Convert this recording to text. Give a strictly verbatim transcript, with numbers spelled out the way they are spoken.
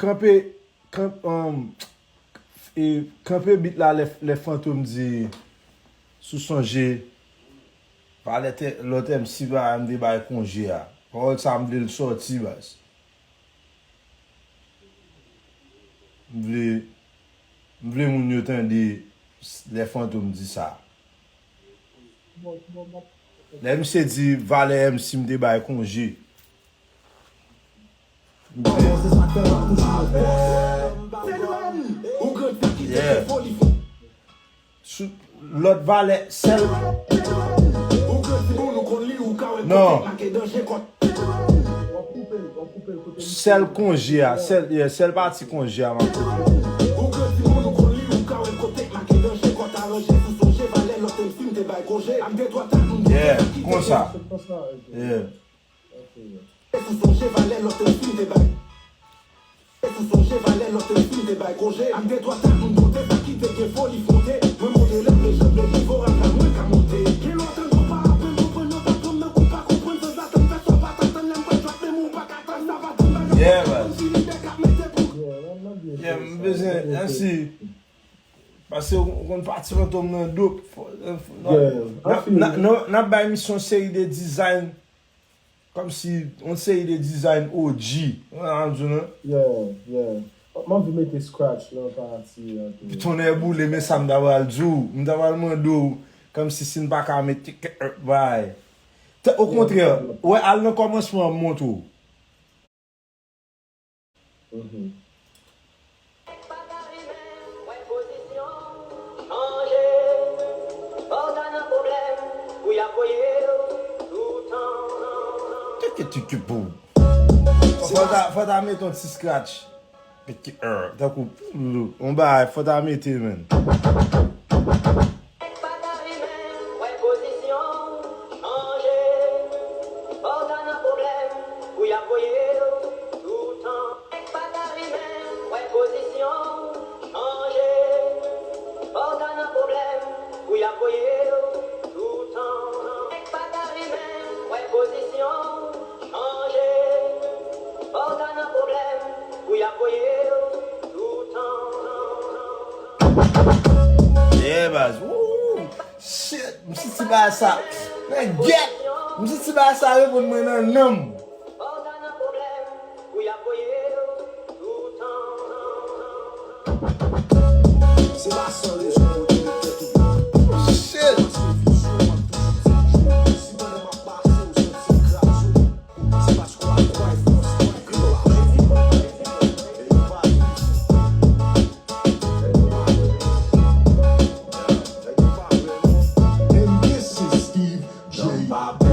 kanpe, kanp, um, e, kanpe bit la lè, lè Fantom di, si w sonje, valè te, lòt M C pa m te bay konje a. Pawòl sa m vle l sòti, baz. M vle, m vle moun yo tande lè Fantom di sa. Lè misye di valè M C m te bay konje. M vle. Yeah. Sou lòt valè, sèl. Non. Sèl konje a, sèl, yeah, sèl pati konje a, man. Yeah, konsa. Yeah. Yeah, man. Yeah, m bezwen, M C. Paske ou konn pati Fantom nan dop. Fò, fò, n ap, n ap, n ap, n ap bay misye yon seri de design. Kòmsi yon seri de design O G. Ou konprann sa m di w, non? Yeah, yeah. M anvi mete scratch nan pati an tou. Tonnè boule, men sa m ta pral di w. M ta pral mande w, kòmsi si n pa ka mete k-, bay. Te, okontrè, wè, al nan kòmansman an, m montre w. Mhm. Tiki tiki pou. Fò ta, fò ta mete yon ti scratch. Piki, er, tankou, yon bagay, fò ta mete, men. Yeah, baz. Woo! Shit! M santi bagay sa. Men gyèt! M santi bagay sa reponn mwen nan nanm. Shit! And this is Steve J.